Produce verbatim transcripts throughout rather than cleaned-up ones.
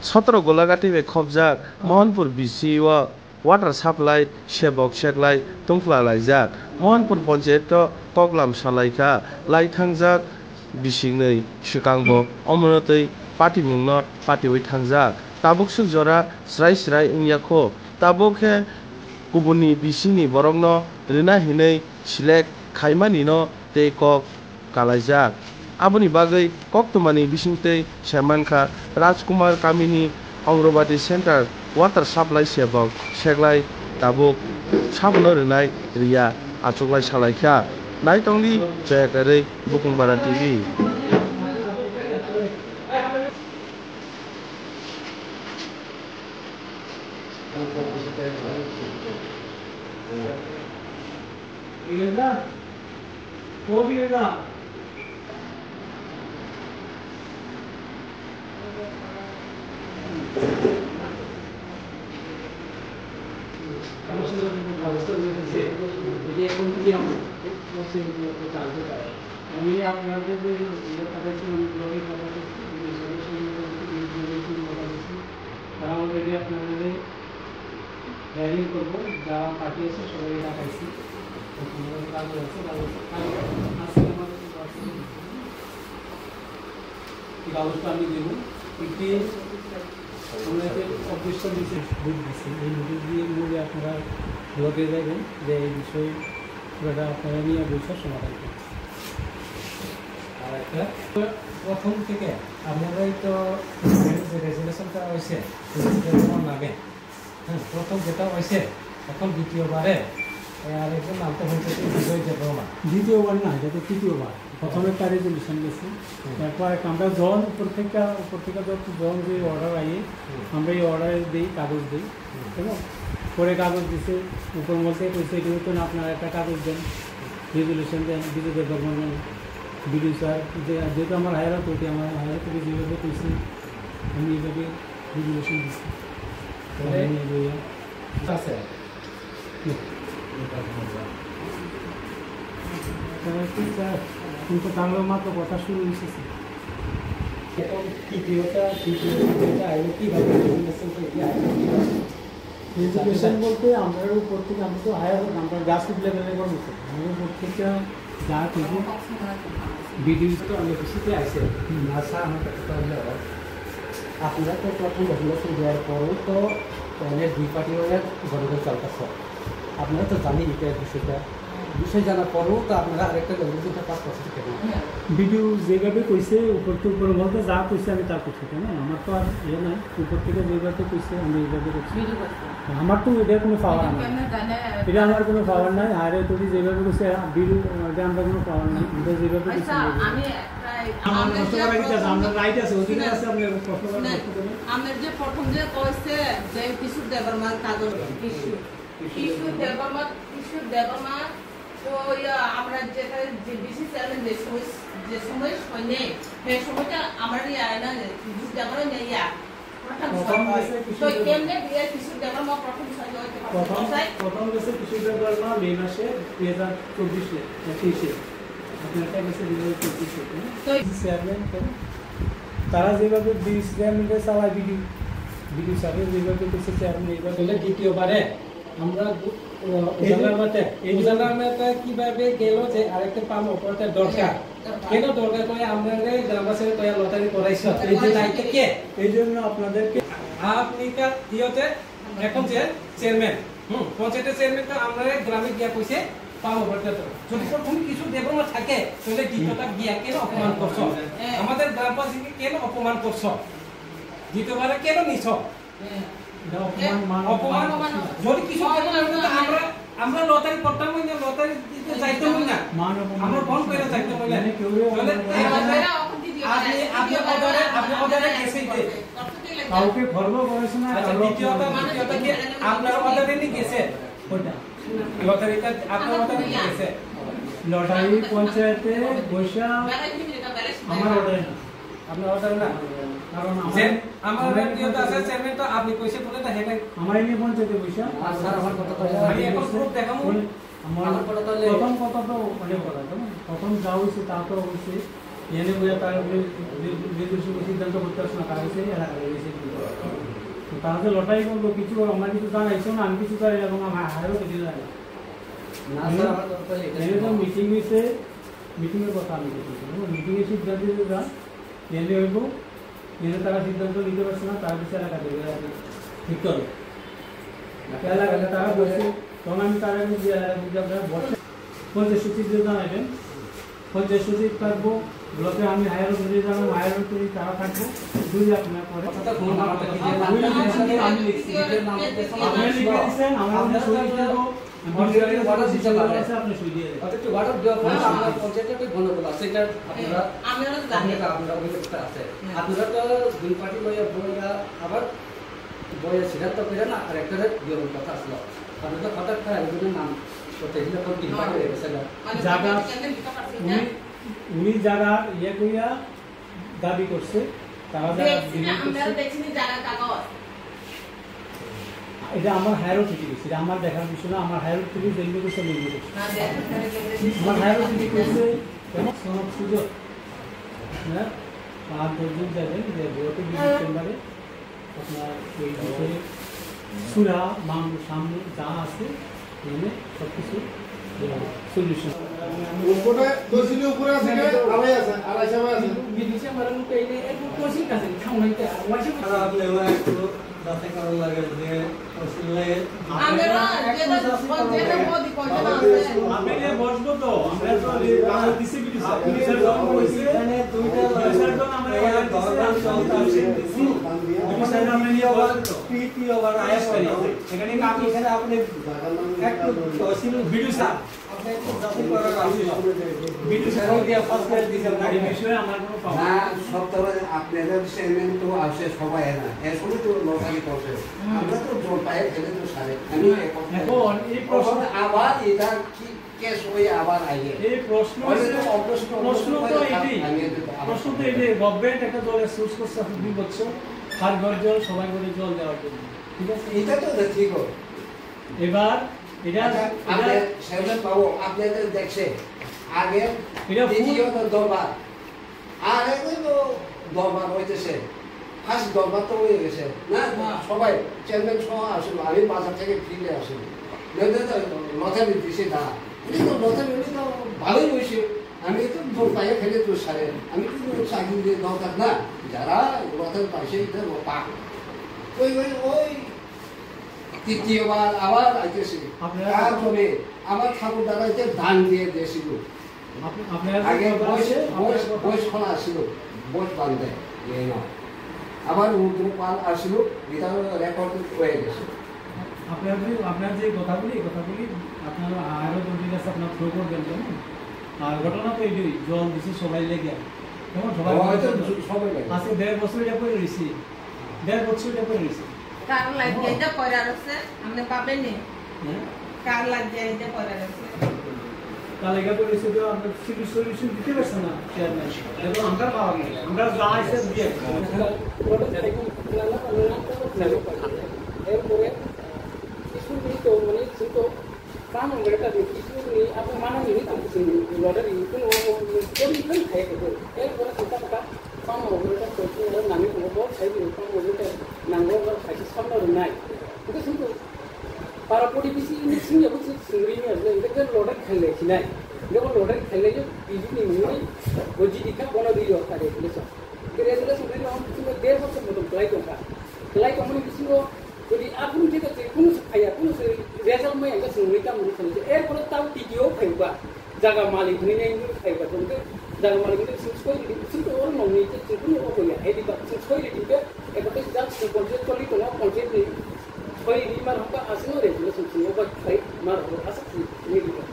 Sotro Golagati bai khopjak Mohanpur B C o water supply sebok seklai tungphla laijak. Mohanpur ponchayat o koklam salaikha lai thangjak bisingnwi swkang bo omono twi patimungno patiwi thangjak. Tabuk swk jora srai srai wngya kho. Tabuk khe kubunni B C ni borokno rwna hinwi select khaimanino tei kok kalaijak. Aboni bagwi koktwmani bisingtwi saimankha Rajkumar kamini Ongrovati Center water supply sebok seklai tabuk sabono rwnai rwya achuklai salaikha. Naitongdi Joya Karwi, Bukungpara T V. আমি আপনাদের যে ইয়ে পাঠাচ্ছি, আমি ব্লগে পাঠাচ্ছি, রেজলিউশন পাঠাচ্ছি, তারা অলরেডি আপনাদের হেয়ারিং করবো, যারা পাঠিয়েছে সবাই পাঠাইছি। তো তোমাদের কাজ হয়েছে, কাজ হয়েছে। কাজ হয়েছে। আজকে আমাদের কি ব্যবস্থা আমি দেবো? একটি আমরা যে অফিসটা দিচ্ছি, নোটিশ দিচ্ছি, এই নোটিশ দিয়ে মূলে আপনারা ব্লকে যাবেন, যে এই বিষয়ে পুরোটা আপনারা নিয়ে বৈঠক সমাধান করবেন। আর একটা, প্রথম থেকে আপনারাই তো রেজুলেশনটা হয়েছে, রেজুলেশন নামে। হ্যাঁ, প্রথম যেটা হয়েছে, এখন দ্বিতীয়বারে, এ, আর একজন নাম তো হচ্ছে কি বিজয় দেববর্মা। দ্বিতীয়বার না, এটা তো তৃতীয়বার। প্রথমে তার রেজুলেশন গেছে। হুম। তারপর এক আমরা যখন উপর থেকে, উপর থেকে যখন, যখন যে অর্ডার আইয়ে, হুম। আমরা এই অর্ডার দেই, কাগজ দেই। হুম। এবং পরে কাগজ দিছে, উপর মহল থেকে কইছে, "এটা হইতো না, আপনারা একটা কাগজ দেন, রেজুলেশন দেন, বিজয় দেববর্মা দেন, বিডিও স্যার", যে, যেহেতু আমার হায়ার অথরিটি, আমার হায়ার অথরিটি যেভাবে কইছে, আমি এইভাবে রেজুলেশন দিছি। তাহলে আমি এই বইয়ে আছে। হুম। তাহলে কি স্যার, কিন্তু বাংলা মাত্র কথা শুরু হয়েছে, স্যার। এখন তৃতীয়টা, তৃতীয়টা আইন কিভাবে রেজুলেশন তৈরি হয়? রেজুলেশন বলতে আমরা উপর থেকে, আমরা তো হায়ার, আমরা গ্রাসরুট লেভেলে কর্মচারী, আমরা উপর থেকে যা কিছু বিডিও তো আমি খুশিতে আইসে। হুম। আচ্ছা, আমার কথা হলো, আপনারা তো প্রথম রেজুলেশন দেওয়ার পরেও তো, মানে, দুই পার্টি হয়ে গন্ডগোল চলতেছে। আপনারা তো জানেন এটা বিষয়টা। বিষয় জানার পরেও তো আপনারা আরেকটা রেজুলেশন পাস করছেন কেন? বিডিও যেভাবে কইছে, উপর তো উপর বলতে যা কইছে আমি তা করছি, কেন? আমার তো আর ইয়ে নাই, উপর থেকে যেভাবে কইছে আমি এইভাবে করছি। বিডিও করছে। আমার তো এটা কোনো পাওয়ার নাই। কেন জানে? এটা আমার কোনো পাওয়ার নাই। আর যদি যেভাবে কইছে, বিডিও, এটা আমরা কোনো পাওয়ার নাই। আমরা যেভাবে কইছি, আচ্ছা, আমি একটা, আমার আমরা প্রশ্ন যে করা কি আছে? প্রথম আমরা রাইট আছে, অধিকার শুনেন, আছে, আপনি প্রশ্ন করার শুনেন, প্রশ্ন করুন। আমরা যে প্রথম যে কইছে যে কিশোর দেববর্মার কাগজ ইস্যু, কিশোর দেববর্মা, কিশোর দেববর্মা তো ইয়া, আমরা যেটা যে ডিসি চেয়ারম্যান যে সময়, যে সময় সৈন্যে, সেই সময়টা আমার ইয়া না, বুঝতে পারো না ইয়া, প্রথম প্রথম সৈন্য। গেছে তো কিশোর দেব-, কেমনে দিয়ে কিশোর দেববর্মা প্রথম সৈন্য হইতে পারছে? প্রথম, কোথায়? প্রথম গেছে কিশোর দেববর্মা মে মাসে দুই হাজার চব্বিশে, পঁচিশে। আপনার একটা গেছে দুই হাজার চব্বিশে, তাই না? তো চেয়ারম্যান কেন? তারা যেভাবে বিডিও চেয়ারম্যানকে চালায়, বিডিও, বিডিও স্যারের যেভাবে করছে চেয়ারম্যান এইভাবে। তাহলে দ্বিতীয়বারে আমরা গু-, আহ, এই যে, উজালার মাঠে, এই যে, উজালার মাঠে কিভাবে গেল যে আরেকটা পাম্প অপারেটর দরকার? দরকার। কেন দরকার করে আমরা এই গ্রামবাসীর কয়া লটারি করাইছ? এই যে দায়িত্ব কে? এই জন্য আপনাদেরকে আপনি কা-, ইয়েতে এখন যে চেয়ারম্যান, হুম, পঞ্চায়েতের চেয়ারম্যান তো আমরা গ্রামে গিয়া কইছে পাম্প অপারেটর দরকার। যদি প্রথমে কিছু দেবো না থাকে, তাহলে দ্বিতীয়টা গিয়া কেন অপমান করছো? হ্যাঁ। আমাদের গ্রামবাসীকে কেন অপমান করছো? দ্বিতীয়বারে কেন নিছ? এটা অপমান, মান অপমান, অপমান। যদি কিছু অপমান অপমান না হয়। আমরা, আমরা লটারি করতাম না, লটারি দিতে যাইতাম না। মান অপমান। আমরা বন্ধ করে যাইতাম না। মানে কেউ তাহলে অপমান করে। আপনি, আপনি অর্ডারে, আপনি অর্ডারে গেছেন যে। কাউকে খর্ব করেছে না, আচ্ছা, কারো দ্বিতীয়টা, দ্বিতীয়টা কি আপনার অর্ডারে নিয়ে গেছে? কোনটা? লটারিটা আপনার অর্ডারে নিয়ে গেছে? লটারি পঞ্চায়েতে বৈশা আমার অর্ডারে না। আপনার অর্ডার না? কারণ আমার, যে আমার আমার এখানে ইয়েতে আছে, পঞ্চায়েতে চেয়ারম্যান তো আপনি কইছে বলে তো হেটাই। আমার এখানে পঞ্চায়েতে বৈশা। আর স্যার, আমার কথা তো আমি এখন প্রুফ দেখাবো। বলে, আমার আমার কথা তো লে- প্রথম কথা তো অনেক কথা, তাই না? প্রথম যা হয়েছে তা তো হয়েছে। এনে বইয়া তার উপরে যে, যে, যে কোনো সিদ্ধান্ত করতে পারছে না, তার কাছে এলাকা রয়েছে। তো তার কাছে লটারি করবো, কিছু আমরা কিছু জানাইছো না, আমি কিছু জানি না এবং আমার হায়ারও কিছু জানি না। না, স্যার, আমার কথা এটা এনে তো শুনো। মিটিং হয়েছে, মিটিংয়ের কথা আমি বলছি। মিটিংয়ে সিদ্ধান্ত দিতে যা, এনে হইব, এনে তারা সিদ্ধান্ত নিতে পারছে না, তার কাছে এলাকা থেকে আর কি ঠিক করো। এলাকা তারা বলছে, তখন আমি তারা যে এলাকা থেকে আপনারা বসে পঞ্চাশ সচিব যে জানাবেন, পঞ্চায়েত সচিব থাকবো, ব্লকে আমি হায়ার অথরিটি জানাবো, হায়ার অথরিটি তারা থাকবো, দুই আপনার পরে। অর্থাৎ ফোন নাম্বারটা কি যে নাম দুই লিখেছেন, আমি লিখছি। আপনারা লিখে দিচ্ছেন, আমরা ওখানে সই করবো। অর্ডার দিতে পারেন। আছে, আপনি সই দিয়ে দেন। অর্থাৎ কি অর্ডার দেওয়ার পরে হ্যাঁ। আপনার পঞ্চায়েতে একটা গণভোট আছে, এটা আপনারা, হ্যাঁ, আপনারা জানেন। আপনারা, আপনারা অভিযোগটা আছে। হ্যাঁ। আপনারা তো দুই পার্টি লইয়া বইয়া আবার বইয়া সিদ্ধান্ত করে না, আর একটা বিয়ের কথা আসলো। আপনারা তো হঠাৎ করে একজনের নাম করতে দিলে কোন তিন পার্টি হয়ে গেছে না? জায়গা উনি, উনি যারা ইয়ে করিয়া দাবি করছে, তারা যারা দেখছি না, demand আমরা করছে, দেখছি না যারা কাগজ। এটা আমার হায়ার অথরিটি গেছে, এটা আমার দেখার বিষয় না, আমার হায়ার অথরিটি যেগুলো করছে, আমি এগুলো করছি। না, দেখেন, তারা কি দেখেন? আমার হায়ার অথরিটি করছে, কেন? সনদ সুযোগ। হ্যাঁ? পাঁচ দশজন যাবেন, যে বইতে বিদ্যুৎ চেম্বারে। আপনার এই বিষয়ে সুরা, মাম, সামনে যা আছে, এখানে সব কিছু দেওয়া হবে, সলিউশন। উপরে, তহসিলের উপরে আছে, এখানে আড়াই আছে, আড়াই সবাই আছে। বিদেশে আমার লোক এই যে একটু তহসিল কাছে খাওয়াইতে আর ওয়াশিং মেশিন। আর আপনি ওরা একটু যাচাই করা লাগে যে তহসিলে আমরা যেটা, যেটা মদি পয়সা আছে। আমি নিয়ে বসবো তো, আমরা তো এই কাগজ দিছি বিদেশে। আপনি বিদেশে যখন বলছি, এখানে দুইটা বিদেশে তো আমরা এই অর্ডার দিছি, দরবার আমি চলতে আছে। বিদেশে আমরা নিয়ে বসবো তো। তৃতীয়বার আয়াস করি। এখানে কাগজ এখানে আপনি একটু তহসিল বিডিও স্যার, আপনি একটু যাচাই করার আছে। বিডিও স্যার দিয়ে ফার্স্ট ক্লাস দিয়েছেন না? এই বিষয়ে আমার কোনো প্রবলেম না, নেই। সব তো আপনাদের চেয়ারম্যান তো আসে সবাই না, এর সঙ্গে তো লটারি করছে। হুম। আমরা তো জোর পায়ে খেলে তো সারে। আমি হ্যাঁ, এখন এখন এই প্রশ্ন এখন আবার এটা কি কেস হয়ে আবার আইয়ে? এই প্রশ্ন অনেক হচ্ছে, তো অপ্রস্তুত প্রশ্ন অবস্থা তো করে এটাই। আমি এটা আবার প্রশ্ন তো এটাই, গভর্নমেন্ট একটা জল এক্সপোজ করছে দুই বছর, হার ঘর জল, সবাই করে জল দেওয়ার জন্য, ঠিক আছে? এটা তো ঠিক হয়। এবার এটা, আচ্ছা, এটা আপনি চেয়ারম্যান বাবু, আপনি তো দেখছে, আগে এটা তিনই ফুল হতো দরবার, আর এখন তো দরবার হইতেছে, ফার্স্ট দরবার তো হয়ে গেছে, না? হ্যাঁ। সবাই, চেয়ারম্যান সহ আসলো, আমি বাজার থেকে ফিরে আসলো। না, না, না, লটারি দিছে না, উনি তো লটারি, উনি তো ভালোই হয়েছে, আমি তো দোকানে খেলে তো সারে, আমি তো কোনো চাকরি দিয়ে দরকার না, যারা লটারি পাইছে, এটা ও পাক। ওই, ওই, ওই তৃতীয়বার আবার আইতেছে, আপনারা তার জন্য আমার ঠাকুর দাদাকে দান দিয়ে দিয়েছিল। আপনি, আপনারা আগে বয়স, বয়স, বয়স করা আসছিল, বয়স বান্ধে, এই নয়। আবার রুদ্রপাল আসছিল, এটা রেকর্ড হয়ে গেছে। আপনার যে, আপনার যে কথাগুলি, এই কথাগুলি আপনার আরো জরুরি আছে, আপনার থ্রো করবেন, কেমন? আর ঘটনা তো এইটাই, জল দিছে সবাই লেগে, কেমন? সবাই হয়তো লেগে। সবাই লেগে। আজকে দেড় বছর এটা পড়ে রয়েছি, দেড় বছর এটা পড়ে রয়েছি। কার লাগিয়া এটা পড়ে রয়েছে, আপনি পাবেন নি? হ্যাঁ? কার লাগিয়া এটা পড়ে রয়েছে? কার লাগিয়া পড়ে রয়েছে তো আমরা সিভিল সলিউশন দিতে পারছে না, চেয়ারম্যান। এখন আমরা পাওয়া নেই, আমরা যা আছে দিয়ে। এরপরে কিছু মিনিট তো মানে কিন্তু কাম আমরা একটা কিছু আপনি মানা নিয়ে তো কিছু লটারি কোনো কোনো খাই করবো। এরপরে চিন্তা করতাম কাম আমরা একটা করছি, নামি কোনো বড় খাই দিই, কাম আমরা নাঙ্গল খাইছি সামনে নাই। কিন্তু শুধু পাড়া প্রতিবেশী ইনি সিঙ্গে বুঝছি, সিঙ্গি নিয়ে আসলে এটা যে লটারি খেললে কি নাই, যেমন লটারি খেললে যে বিজেপি নিয়ে বলছি দীক্ষা বড় দিয়ে পারে বুঝেছ। Resolution release হওয়ার পিছনে দেড় বছর মতন প্রায় দরকার। প্রায় তখন কিছু যদি আপনি ঠিক আছে, কোনো কিছু খাইয়া, কোনো কিছু result নেই, আমরা শুনবো, এটা মনে শুনছে। এরপরে তাও তৃতীয় খাইবা, জায়গা মালিক হয়ে নেই, কিন্তু খাইবা, কিন্তু জায়গা মালিক হয়ে সিক্স করে দিন, কিন্তু ওর নমিনিতে যে কোনো ও হইয়া, এই দিবা, সিক্স করে দিন, একটা তো যা পঞ্চায়েত চলি, তোমার পঞ্চায়েত নেই, ছয় দিন মার হবা, আসে না resolution, শুনবো, বা খাই মার হবো, আসে কি, নেই দিবা।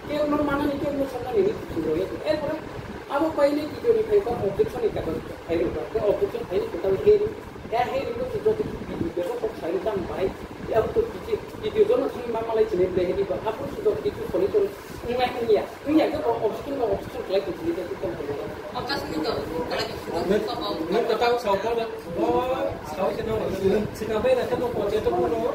কেউ ওনার মানা নেই, কেউ ওনার সামনে নেই, শুনবো, এরপরে আবার পাইলে কি করি, খাইবা, objection এই কাগজ, খাইবা, objection খাইলে কোথাও এই Ya, hei, ringo si joto ki video, joto kok sai tang bai. Ya, to video, video jono thani ma malai chini ble hedi ba. Apo si joto video soli soli. Inga, inga, inga ke ko objection, ko objection kelai chini ke kita. Objection ni to, kelai chini to. Nung kata usah kau dah. Oh, kau sih nung. Sekarang dah kau kau jatuh kau.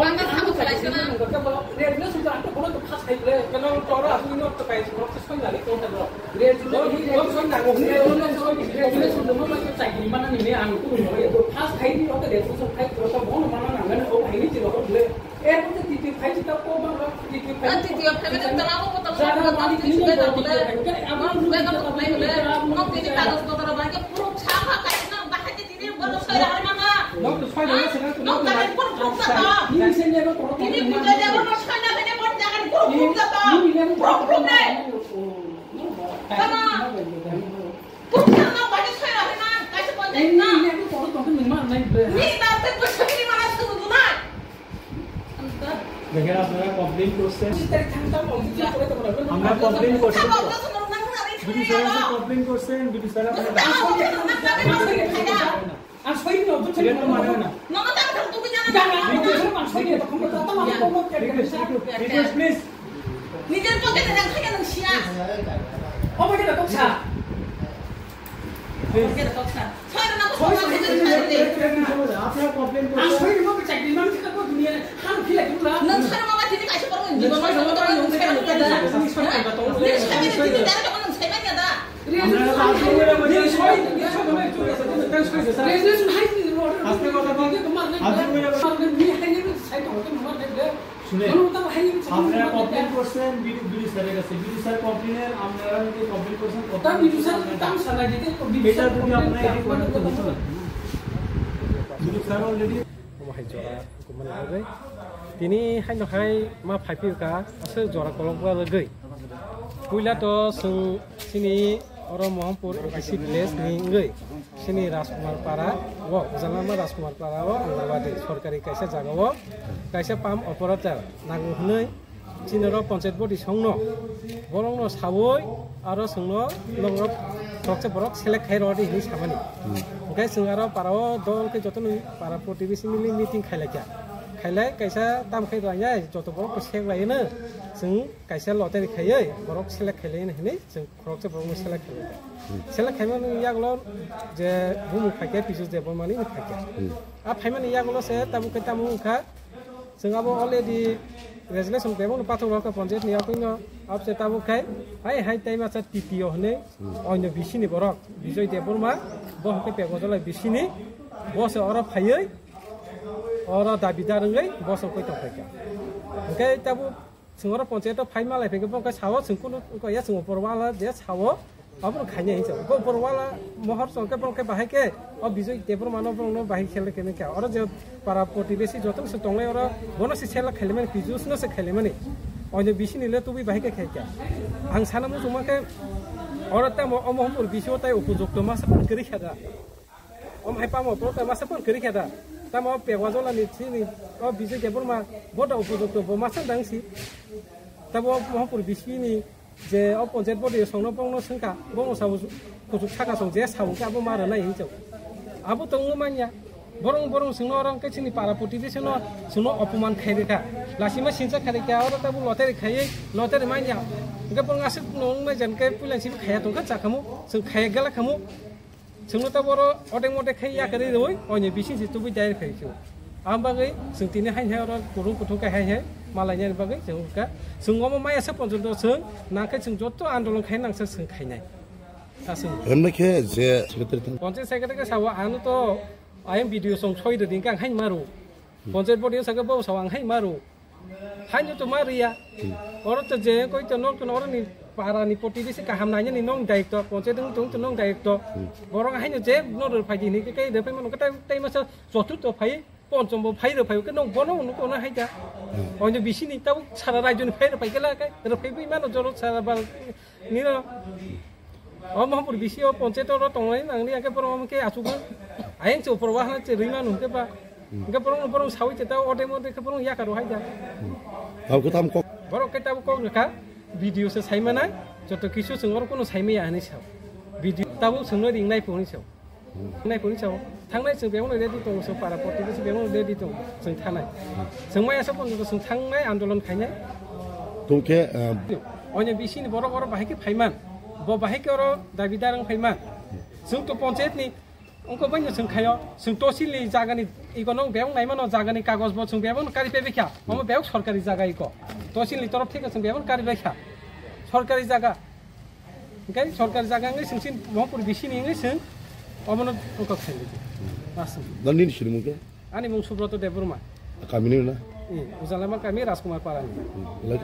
Ang kha sabo khalai sina. Regulation to ang to bono to pass khai ble. Kano to ro asli no to kai ko to soi na le ko to ro. Regulation, regulation na ko. Regulation no ma to chai ni mana ni ne ang ko no to pass khai ni ko to regulation khai ko to bono mana na ngani ko khai ni ti ro ko ble. Er ko to ti ti khai ti ta ko ma ro ti ti khai. Ang ti ti khai ta la ko to ma ko ti ti khai ta ble. Ang ko khai ble. Ang ti ti kagos ko to ro ba ke puro chapa khai na ba khai. Nokni soi rok nang. Nokni soi rok se nang. Nokni soi rok se nang. Nini se nang. Nini video jaga no soi na bene mon jaga ni puro puro jaga. Puro puro ne. Tama. Puro puro na ba ni soi rok nang. Kaisa pon jaga na. Ni na te pon soi ni mana soi na. দেখেন, আপনারা কমপ্লেন করছেন। আমরা কমপ্লেন করছি তো। BDO sir আছে, কমপ্লেন করছেন, BDO sir আপনারা ডাকছেন। এটা তো মানে হয় না। Request, request, request, please. নিজের পকেটে রাখা কেন শিয়া? ও বেটা, তো খা। প্লিজ। আপনারা কমপ্লেন করছেন। আপনারা তো আজকে করে বলছেন। আস্তে কথা বল। আজকে করে বল। শুনে, আপনারা কমপ্লেন করছেন বিডি, বিডি স্যারের কাছে। বিডি স্যার কমপ্লেনের, আপনারা যদি কমপ্লেন করছেন, কমপ্লেন করছেন, আপনারা এটা যদি আপনারা এডিট করেন, তো হতো না। BD sir already Omo hai jora kumani bagwi. Tini haino hai ma phaiphio ka, aswk jora kolokma rwgwi. Puila to chwng chini oro Mohampur A D C village ni wngwi, chini Rajkumar Para o, Ujalama Rajkumar Para o, Anganwadi sorkari kaisa jaga o, kaisa pump operator nango hwnwi, chini oro panchayat body songno, borokno sawi aro chwngno norok khoroksa borok select khai rw di hinwi samani. Hmm. Hwnkhe chwng aro para o dol khe jotono para protibesi mili meeting khailai kha. Khailai kaisa tam khai rwya joto borok select laino chwng kaisa lottery khaiwi borok select khailai hinwi chwng khoroksa borokno select khailai kha. Hmm. Select khaimani yagulo je bumung phaikhe Piju Debbarmani phaikha. Hmm. A phaimani yagulo se tabuk khe tamo wngkha. Chwng abo already resolution tebo no pathok rok panchayat ni yakung no abse tabuk khai hai hai tai masa T P O hwnwi oino B C ni borok Bijoy Debbarma bo hwnkhe Pekmojolai B C ni bo se oro phaiwi oro dabidar wngwi bo se koi tong phaikha. Hwnkhe tabuk Chwng oro ponchayat o phai malai phai khe bo khe sao, chwng kunu wngkha ya, chwng opor wala je sao, abo no khainai hinsa. Bo opor wala mohor chwng khe bo khe bahai khe, o Bijoy Debbarma no bo no bahai khela khe nangkha. Oro je para protibesi joto se tonglai oro, bono se sela khailaimani, Pijus no se khailaimani. Oino bisini le tubui bahai khe khaikha. Ang sana muchungma khe oro tamo o Mohampur bisio tai upojukto masa kwrwi kha da. Om hai pamo pro ta masa pon kiri khe da. Tamo Pegwa Jola ni chini o Bijoy Debbarma bo da upojukto bo masa dang si. Tabo Mohampur bisini je o ponchayat body songno bongno sengka, bongno sabo kuchuk saka song je sabo khe abo mara nai hinchok. Abo tongmo manya. Borong borong sengno orang khe chini para protibesi no sengno opoman khai rikha. Lasima sinsa khai rikha, oro tabo lottery khaiye, lottery manya. Hingke borong aswk nong nai jan khe puila simi khaya tongkha chakhamu, seng khaya gala khamu. Chwngno ta boro odek modek khai yakarwi rwi, oini bising se tubui direct khai khe. Am bagwi chwng tini hain hai oro kurung kuthung khai hai hai malainani bagwi chwng kha. Chwng omo maya se porjonto chwng nang khe chwng joto andolon khai nang se chwng khainai. Aswng. Hwnwi khe je secretary thang. Panchayat secretary khe sabo ano to ayang B D O song soi de ding kang hain maru. Panchayat body sakhe bo sao ang hai maru. Haino to ma riya. Oro to je koi to nok to oro ni para ni poti bisi kaham nanya ni nong daik to. Panchayat dong tong to nong daik to. Borok haino je no ro phai di ni ke de phai mano kata tai masa chotu to phai ponchom bo phai ro phai ke nong bono no kono hai da. Oino bisi ni tau sara rajyo ni phai ro phai ke la kai ro phai bi mano joro sara bal Nino, o Mohampur bisi o ponchayat oro tongnai nangni, hingke borok omo khe asugwi ayang se upor wahana se rwi manu hingke ba. Hingke borok, borok sawi se ta ode mode khe borok yakaro hai ja. Tamo khe tamo kok. Borok khe tamo kok rwkha, B D O se sai mana, joto kisu chwng oro kono sai maya hinwi sao. B D O tamo chwngno ringnai phunwi sao. Nai kuni sao, thangnai chwng bebakno ready tongo, chwng para protibesi bebakno ready tongo, chwng thanai. Chwng maya sa pono chwng thangnai andolon khainai. Tongkhe, ah, Onya bisini borok oro bahai khe phaiman, bo bahai khe oro dabidar wng phaiman. Chwng to panchayat ni wngkha baino chwng khaio, chwng tosil ni jaga ni iko nong bebak naimano jaga ni kagoj bo chwng bebakno kari pebekha, omo bebak sorkari jaga iko. Tosil ni torof theke chwng bebakno kari baikha. Sorkari jaga. Hingke sorkar jaga wngwi chwng sin Mohampur bisini wngwi chwng omono wngkok khainai. Aswk. Nang nini sinimung khe? Ani mung Subroto Debbarma. Kamini na? Eh, Ujalama kami Rajkumar Parani. Like.